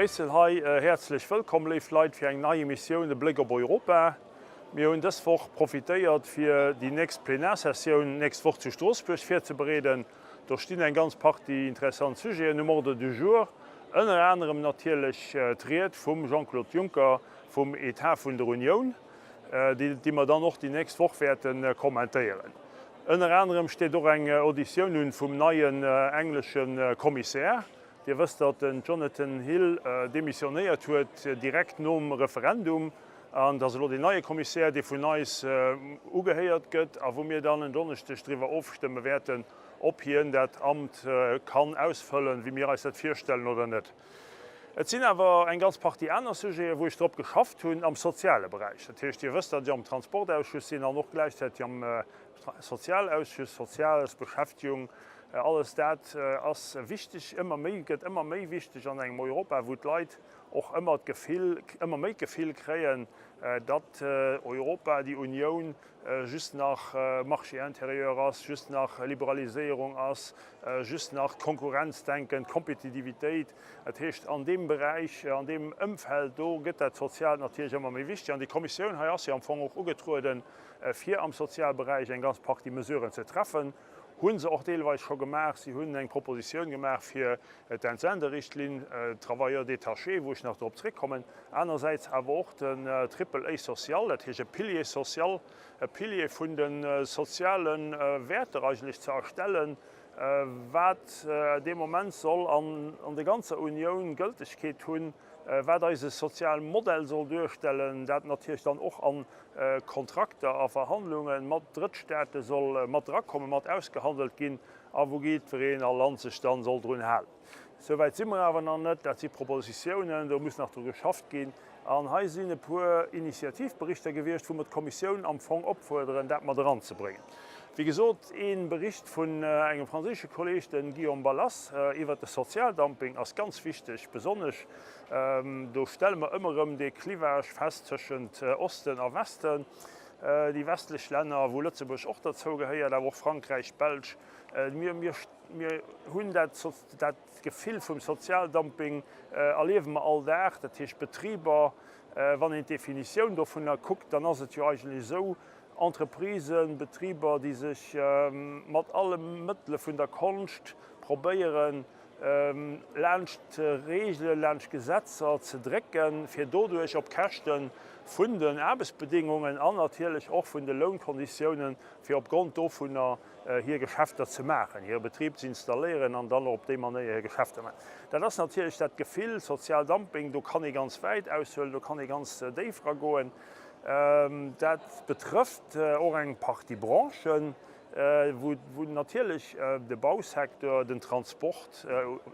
Bréissel hei. Häerzlech wëllkomm, léif Leit, fir eng nei Emissioun E Bléck op Europa. Mir hunn dës Woch profitéiert, fir déi nächst Plenarsessioun nächst Woch zu Stroossbuerg virzebereeden. Do stinn eng ganz Partie interessant Sujeten um Ordre du jour, ënner anerem natierlech d'Ried vum Jean-Claude Juncker vum Etat vun der Unioun, déi mer dann och déi nächst Woch wäerte kommentéieren. Ënner anerem steet och eng Auditioun un vum neien englesche Kommissär. Dir wësst, datt den Jonathan Hill demissionéiert huet direkt nom Referendum an datt elo deen neie Kommissär, dee vun eis ugehéiert gëtt a wou mir dann en Donneschdeg driwwer ofstëmme wäerten, ob hien dat Amt kann ausfëllen, wéi mir eis dat virstellen oder net. Et sinn awer eng ganz Partie aner Sujeten, wou ech drop geschafft hunn am soziale Beräich. Dat heescht, Dir wësst, datt ech am Transportausschuss sinn an och gläichzäiteg am Sozialausschuss, Soziales, Beschäftigung, alles dat ass wichteg, ëmmer méi, gëtt ëmmer méi wichteg an engem Europa, wou d'Leit och ëmmer d'Gefill, ëmmer méi d'Gefill kréien, datt Europa, déi Unioun, just nach Marché intérieur ass, just nach Liberaliséierung ass, just nach d'Konkurrenzdenken, d'Kompetitivitéit. Dat heescht, an deem Beräich, an deem Ëmfeld do gëtt dat Soziaalt natierlech ëmmer méi wichteg. An déi Kommissioun hei ass jo am Fong och ugetrueden, fir am Sozialberäich eng ganz Partie Mesuren ze treffen. Hu se och deelweis scho gemaach. Si hunn eng Propositioun gemaach fir d'Entsenderichtlinn, d'Travailleurs détachés, wou ech nach drop zréckkommen, anersäits awer och den Triple A social, dat heescht e Pilier social, e Pilier vun de soziale Wäerter eigentlech ze erstellen, wat dee Moment soll an der ganzer Unioun Gëltegkeet hunn, wat eise Sozialmodell soll duerstellen, dat natierlech dann och a Kontrakter a Verhandlunge mat Drëttstaate soll mat erakommen, mat ausgehandelt ginn a wou jiddwereen a Land sech dann soll drun halen. Souwäit si mer awer nach net. Dat si Propositiounen, do muss nach dru geschafft ginn. An hei sinn e puer Initiativberichter gewiescht, wou mer d'Kommissioun am Fong opfuerderen, dat mat eranzebréngen. Wéi gesot, ee Bericht vun engem franséische Kolleeg, de Guillaume Balas, iwwert de Sozialdumping ass ganz wichteg, besonnesch do stelle mer ëmmer erëm dee Clivage fest tëschent Osten a Westen. Déi westlech Länner, wou Lëtzebuerg och derzou gehéiert, awer och Frankräich, d'Belsch, mir, mir, mir hunn dat, dat Gefill vum Sozialdumping erliewe mer all Dag. Dat heescht Betriber, wann een d'Definitioun dovunner kuckt, dann ass et jo eigentlech esou, Entreprisen, Betriber, déi sech mat alle Mëttele vun der Konscht probéieren, laanscht Reegelen, laanscht Gesetzer ze drécken, fir doduerch op Käschte vun den Aarbechtsbedingungen an natierlech och vun de Lounkonditiounen, fir opgrond dovunner hir Geschäfter ze maachen, hire Betrib ze installéieren an dann och op déi Manéier hir Geschäfter maachen. Dat ass natierlech dat Gefill, Sozialdumping, do kann ee ganz wäit aushuelen, do kann ee ganz déif eragoen. Dat betrëfft och eng Partie Branchen, wou natierlech de Bausecteur, den Transport,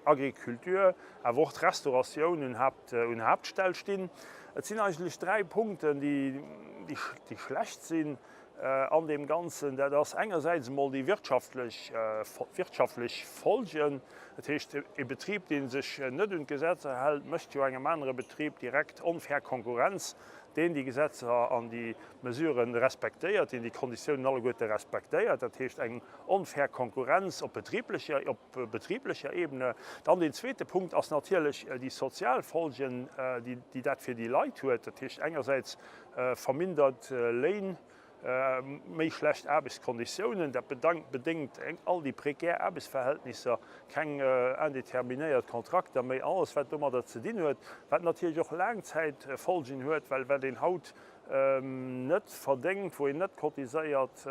Agriculture, awer och d'Restauratioun un Haaptstell stinn. Et sinn eigentlech 3 Punkten, déi schlecht sinn an deem Ganzen. Dat ass engersäits emol déi wirtschaftlech Folgen. Dat heescht, e Betrib, dee sech net un d'Gesetzer hält, mécht jo engem anere Betrib direkt onfair Konkurrenz. deen déi Gesetzer an déi Mesuren respektéiert, deen déi Konditiounen alleguerte respektéiert, dat heescht eng onfair Konkurrenz op betriblecher, op betriblecher Ebene. Dann deen zweete Punkt ass natierlech déi sozial Folgen, déi, déi dat fir déi Leit huet, dat heescht engersäits vermindert Léin, méi schlecht Aarbechtskonditiounen, dat bedéngt all déi prekär Aarbechtsverhältnisser, keng indéterminéiert Kontrakter méi, alles wat domadder ze dinn huet, wat natierlech och Laangzäitfolgen huet, well wat een haut net verdéngt, wou een net cotiséiert,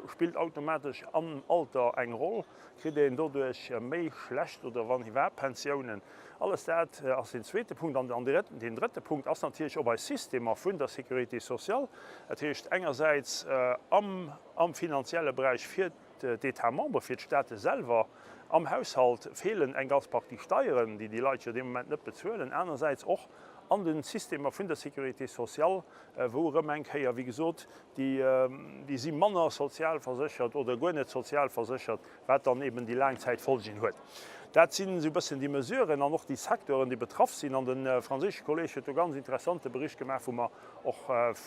spillt automatesch am Alter eng Roll, kritt een doduerch méi schlecht oder wann iwwerhaapt Pensiounen. Alles dat ass deen zweete Punkt. An deen drëtte Punkt ass natierlech op eis Systemer vun der Sécurité sociale, dat heescht engersäits am finanzielle Beräich fir d'États membres, fir d'State selwer, am Haushalt feelen eng ganz Partie Steieren, déi déi Leit jo dee Moment net bezuelen, anersäits och an de Systemer vun der Sécurité sociale, wou erëm eng Kéier, wéi gesot, déi si manner sozialverséchert oder guer net sozialverséchert, wat dann eben déi Laangzäitfolgen huet. Dat sinn esou e bëssen déi Mesuren an och déi Secteuren, déi betraff sinn. An de franséische Kolleg huet do ganz interessante Bericht gemaach, wou mer och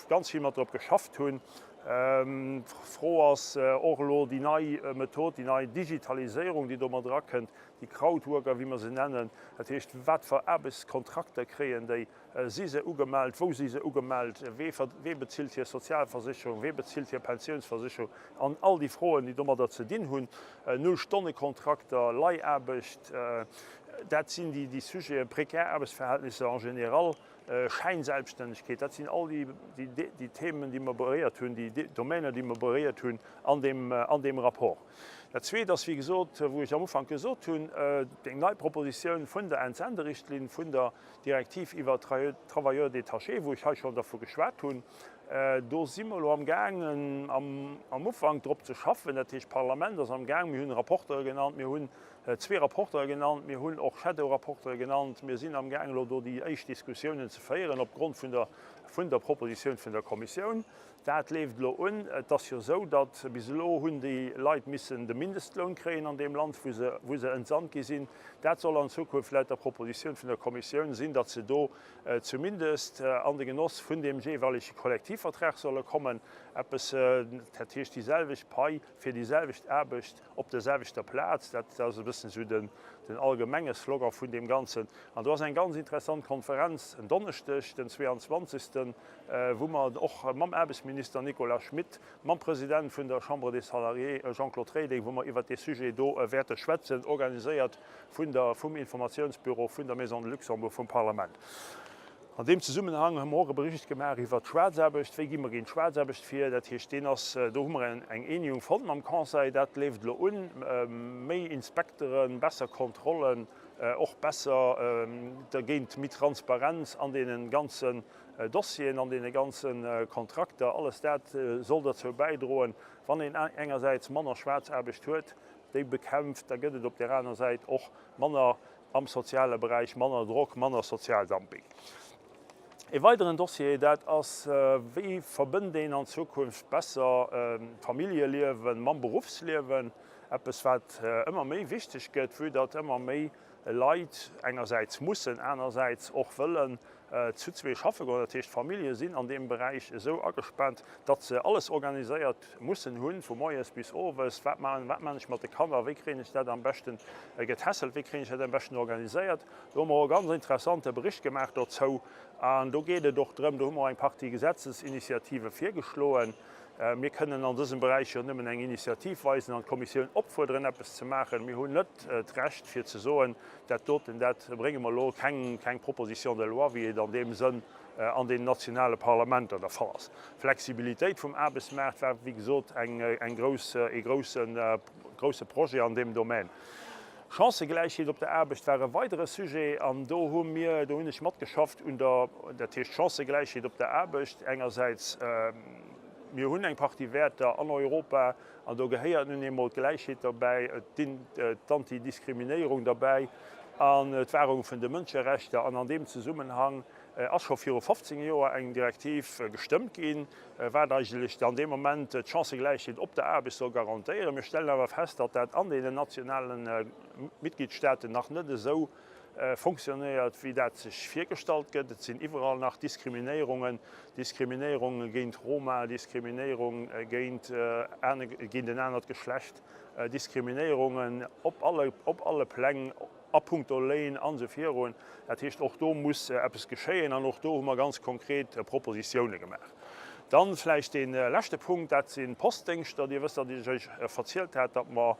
ganz vill mat drop geschafft hunn. D'Fro ass och elo déi nei Method, déi nei Digitaliséierung, déi do mat erakënnt, déi Crowdworker, wéi mer se nennen. Dat heescht, wat fir Aarbechtskontrakter kréien déi? Si se ugemellt? Wou si se ugemellt? Wee bezilt hir Sozialversicherung? Wee bezilt hir Pensiounsversicherung? An all déi Froen, déi domadder ze dinn hunn. Null-Stonne-Kontrakter, Leihaarbecht, dat sinn déi Sujeten, prekär Aarbechtsverhältnisser en général. Schäinselbststännegkeet, dat sinn all déi Themen, déi mer beréiert hunn, déi Domäner, déi mer beréiert hunn an deem Rapport. Dat Zweet ass, wéi gesot, wou ech am Ufank gesot hunn, eng nei Propositioun vun der Entsenderichtlinn, vun der Direktiv iwwer d'Travailleurs détachés, wou ech hei schonn dervu geschwat hunn. Do si mer elo amgaangen, am Ufank drop ze schaffen. Dat heescht, d'Parlament ass amgaang, mir hunn Rapporteure genannt, mir hunn zwee Rapportere genannt, mir hunn och Shadow-Rapportere genannt. Mir sinn amgaang elo do déi éischt Diskussiounen ze féieren opgrond vun der, vun der Propositioun vun der Kommissioun. Dat leeft elo un. Et ass jo esou, datt bis elo hunn déi Leit missen de Mindestloun kréien an deem Land, wou se, wou se entsandt gi sinn. Dat soll an Zukunft laut der Propositioun vun der Kommissioun sinn, datt se do zumindest an de Genoss vun deem jeeweilege Kollektivvertrag solle kommen. Eppes, dat heescht déi selwecht Pai fir déi selwecht Aarbecht op der selwechter Plaz. Dat ass e bëssen esou den allgemenge Slogan vun deem Ganzen. An do ass eng ganz interessant Konferenz en Donneschdeg, den 22., wou mer och mam Aarbechtsminister Nicolas Schmit, mam President vun der Chambre des Salariés Jean-Claude Reding, wou mer iwwert dee Sujet do wäerte schwätzen, organiséiert vun der, vum Informationsbüro vun der Maison de Luxembourg vum Parlament. An deem Zesummenhang hu mer och e Bericht gemaach iwwert d'Schwaarzaarbecht. Wéi gi mer géint d'Schwaarzaarbecht vir? Dat heescht, deen ass, do hu mer eng Eenegung fonnt mam Conseil. Dat leeft elo un. Méi Inspekteren, besser Kontrollen, och besser dergéint, méi Transparenz an deene ganzen Dossieren, an deene ganze Kontrakter. Alles dat soll derzou bäidroen, wann een engersäits manner Schwaarzaarbecht huet, déi bekämpft, da gëtt et op där aner Säit och manner am soziale Beräich, manner Drock, manner Sozialdumping. E weideren Dossier, dat ass, Wéi verbënnt een an Zukunft besser d'Familljeliewe mam Beruffsliewen? Eppes, wat ëmmer méi wichteg gëtt, vue datt ëmmer méi Leit engersäits mussen, anersäits och wëllen zu zwee schaffe goen. Dat heescht, d'Famillje sinn an deem Beräich esou agespaant, datt se alles organiséiert mussen hunn, vu moies bis owes. Wat maachen, wat maachen ech mat de Kanner, wéi kréien ech dat am beschten getässelt, wéi kréien ech dat am beschten organiséiert? Do hu mer och e ganz interessante Bericht gemaach dozou. An do geet et och drëm, do hu mer och eng Partie Gesetzesinitiative virgeschloen. Mir kënnen an dësem Beräich jo nëmmen eng Initiativ weisen an d'Kommissioun opfuerderen, eppes ze maachen. Mir hunn net d'Recht, fir ze soen, Dat doten, dat brénge mer elo, keng, keng Proposition de loi, wéi et an deem Sënn an den nationale Parlamenter der Fall ass. Flexibilitéit vum Aarbechtsmaart war, wéi gesot, eng, eng grouss, ee groussen, grousse Projet an deem Domän. Chancëgläichheet op der Aarbecht war e weidere Sujet an do hu mir, do hunn ech matgeschafft un der, dat heescht Chancëgläichheet op der Aarbecht engersäits, mir hunn eng Partie Wäerter an Europa an do gehéiert nun eemol d'Gläichheet derbäi, d'Antidiskriminéierung derbäi an d'Wahrung vun de Mënscherechter. An an deem Zesummenhang ass scho viru 15 Joer eng Direktiv gestëmmt ginn, wat eigentlech an deem Moment d'Chancëgläichheet op der Aarbecht soll garantéieren. Mir stellen awer fest, datt dat an deenen nationale Mitgliedstaaten nach net esou fonctionnéiert, wéi dat sech virgestallt gëtt. Et sinn iwwerall nach Diskriminéierungen, Diskriminéierung géint Roma, Diskriminéierung géint géint en anert Geschlecht, Diskriminéierungen op alle, op alle Pläng, a puncto Léin an esou virun. Dat heescht, och do muss eppes geschéien an och do hu mer ganz konkret Propositioune gemaach. Dann vläicht dee leschte Punkt, dat sinn d'Postdéngschter. Dir wësst, datt ech Iech verzielt hat, datt mer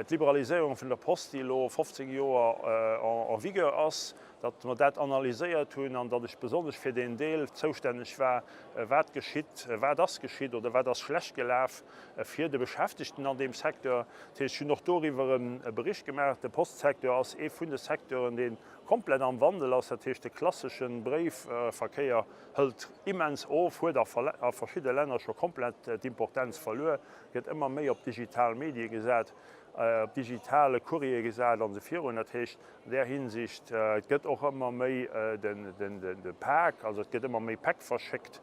d'Liberaliséierung vun der Post, déi elo 15 Joer en vigueur ass, datt mer dat analyséiert hunn an datt ech besonnesch fir deen Deel zoustänneg war, wat geschitt, wat ass geschitt oder wat ass schlecht gelaf fir de Beschäftegten an deem Secteur. Dat heescht, ech hunn och doriwwer e Bericht gemaach. De Postsecteur ass ee vun de Secteuren, dee komplett am Wandel ass. Dat heescht, de klassesche Bréifverkéier hëlt immens of, huet a verschidde Länner scho komplett d'Importenz verluer, gëtt ëmmer méi op digital Medie gesat, op digitale Courrier gesat an esou virun. Dat heescht, an där Hinsicht, et gëtt och ëmmer méi de Pak, also et gëtt ëmmer méi Päck verschéckt.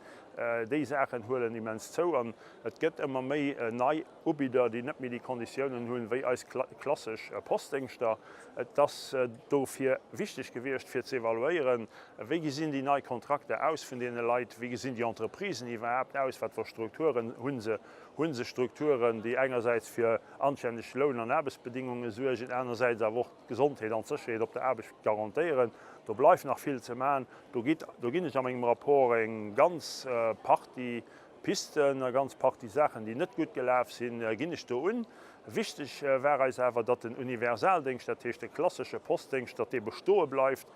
Déi Saachen huelen immens zou an et gëtt ëmmer méi nei Ubidder, déi net méi déi Konditiounen hunn, wéi eis klassesch Postdéngschter. Et ass dofir wichteg gewiescht, fir ze evaluéieren, wéi gesinn déi nei Kontrakter aus vun deene Leit, wéi gesinn déi Entreprisen iwwerhaapt aus, wat fir Strukturen hu se, hu se Strukturen, déi engersäits fir anstänneg Loun an Aarbechtsbedingunge suergen, anersäits awer och d'Gesondheet an d'Sécherheet op der Aarbecht garantéieren. Do bleift nach vill ze maachen. Do gitt, do ginn ech a mengem Rapport eng ganz Partie Pisten, e ganz Partie Saachen, déi net gutt gelaf sinn, ginn ech do un. Wichteg war eis awer, datt den Universaldéngscht, dat heescht de klassesche Postdéngscht, datt dee bestoe bleift.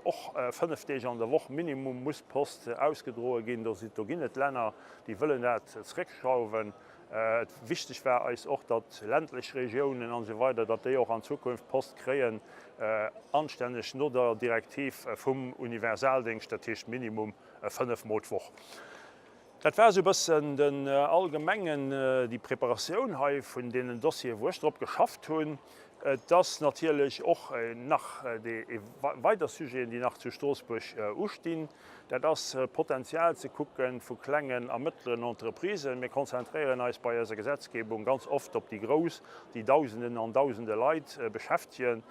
Och 5 Deeg an der Woch minimum muss d'Post ausgedroe ginn. Do si, do ginn et Länner, déi wëllen dat zréckschrauwen. Wichteg war eis och, datt ländlech Regiounen an esou weider, datt déi och an Zukunft Post kréien, anstänneg no der Direktiv vum Universaldéngscht, dat heescht minimum 5 Mol d'Woch. Dat war esou e bëssen den allgemengen, déi Preparatioun hei vun deenen Dossieren, wou ech drop geschafft hunn. Et ass natierlech och nach weider Sujeten, déi nach zu Stroossbuerg ustinn. Dat ass d'Potenzial ze kucke vu klengen a mëttleren Entreprisen. Mir konzentréieren eis bei eiser Gesetzgebung ganz oft op déi grouss, déi Dausenden an Dausende Leit beschäftegen.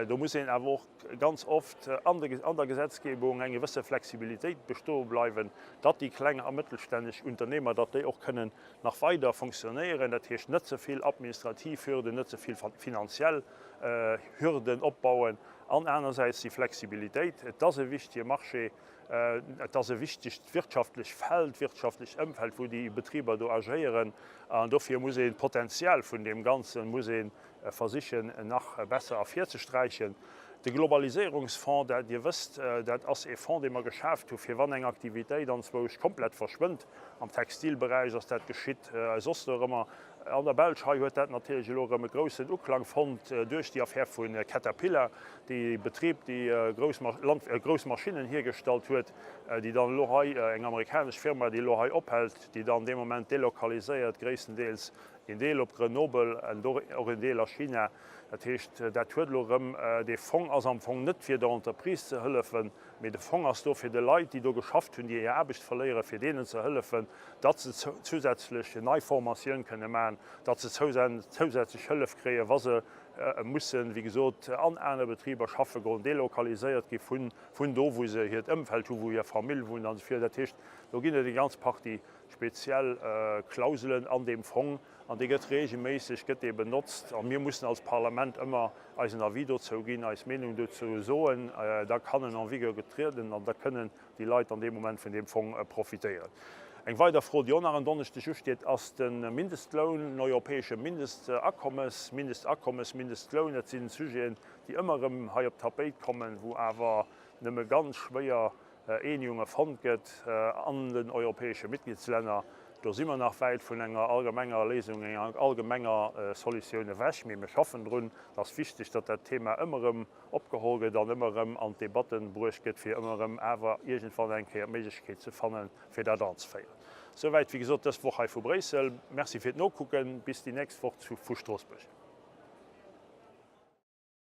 Do muss een awer och ganz oft an der Gesetzgebung eng gewësse Flexibilitéit bestoe bleiwen, datt déi kleng a mëttelstänneg Unternehmer, datt déi och kënnen nach weider fonctionnéieren. Dat heescht net ze vill administrativ Hürden, net ze vill finanziell Hürden opbauen an anersäits déi Flexibilitéit. Et ass e wichtige Marché, et ass e wichtegt wirtschaftlech Feld, wirtschaftlecht Ëmfeld, wou déi Betriber do agéieren. An dofir muss een d'Potenzial vun deem Ganze muss ee versichen nach besser ervirzesträichen. De Globaliséierungsfonds, dat Dir wësst, dat ass ee Fonds, dee mer geschaaft hu fir wann eng Aktivitéit anzwousch komplett verschwënnt. Am Textilberäich ass dat geschitt, soss do erëmmer. An der Belsch hei huet dat natierlech elo erëm e groussen Uklang fonnt duerch déi Affär vu Caterpillar, dee Betrib, dee grouss grouss Maschinnen hiergestallt huet, déi dann elo hei, eng amerikanesch Firma, déi elo hei ophält, déi dann dee Moment delokaliséiert, gréisstendeels een Deel op Grenoble an och een Deel a China. Dat heescht, dat huet elo erëm, dee Fong ass am Fong net fir der Entreprise ze hëllefen, Mee de Fong ass do fir de Leit, déi do geschafft hunn, déi hir Aarbecht verléieren, fir deenen ze hëllefen, datt se zousätzlech nei Formatioun kënne maachen, datt se zousätzlech Hëllef kréien, wa se mussen, wéi gesot, an aner Betriber schaffe goen, delokaliséiert gi vun do, wou se hiert Ëmfeld hunn, wou hir Famill wunnt an esou virun. Dat heescht, do ginn et eng ganz Partie speziell Klauselen an deem Fong. An dee gëtt regelméisseg gëtt dee benotzt. A mir mussen als Parlament ëmmer eisen Avis dozou ginn, eis Meenung dozou soen. Da kann en en vigueur getrieden an da kënnen déi Leit an deem Moment vun deem Fong profitéieren. Eng weider Fro, déi och nach en Donneschdeg usteet, ass de Mindestloun, en europäesche Mindestakommes. Mindestakommes, Mindestloun, dat sinn Sujeten, déi ëmmer erëm hei op d'Tapéit kommen, wou awer nëmme ganz schwéier Eenegunge fonnt gëtt an den europäesche Mitgliedslänner. Do si mer nach wäit vun enger allgemenger Léisung, enger allgemenger Solutioun ewech, mee mir schaffen drun. Et ass wichteg, datt dat Thema ëmmer erëm opgeholl gëtt an ëmmer erëm an d'Debatte bruecht gëtt, fir ëmmer erëm awer iergendwann eng Kéier d'Méiglechkeet ze fannen, fir dat anzeféieren. Souwäit, wéi gesot, dës Woch hei vu Bréissel. Merci fir d'Nokucken. Bis déi nächst Woch vu Stroossbuerg.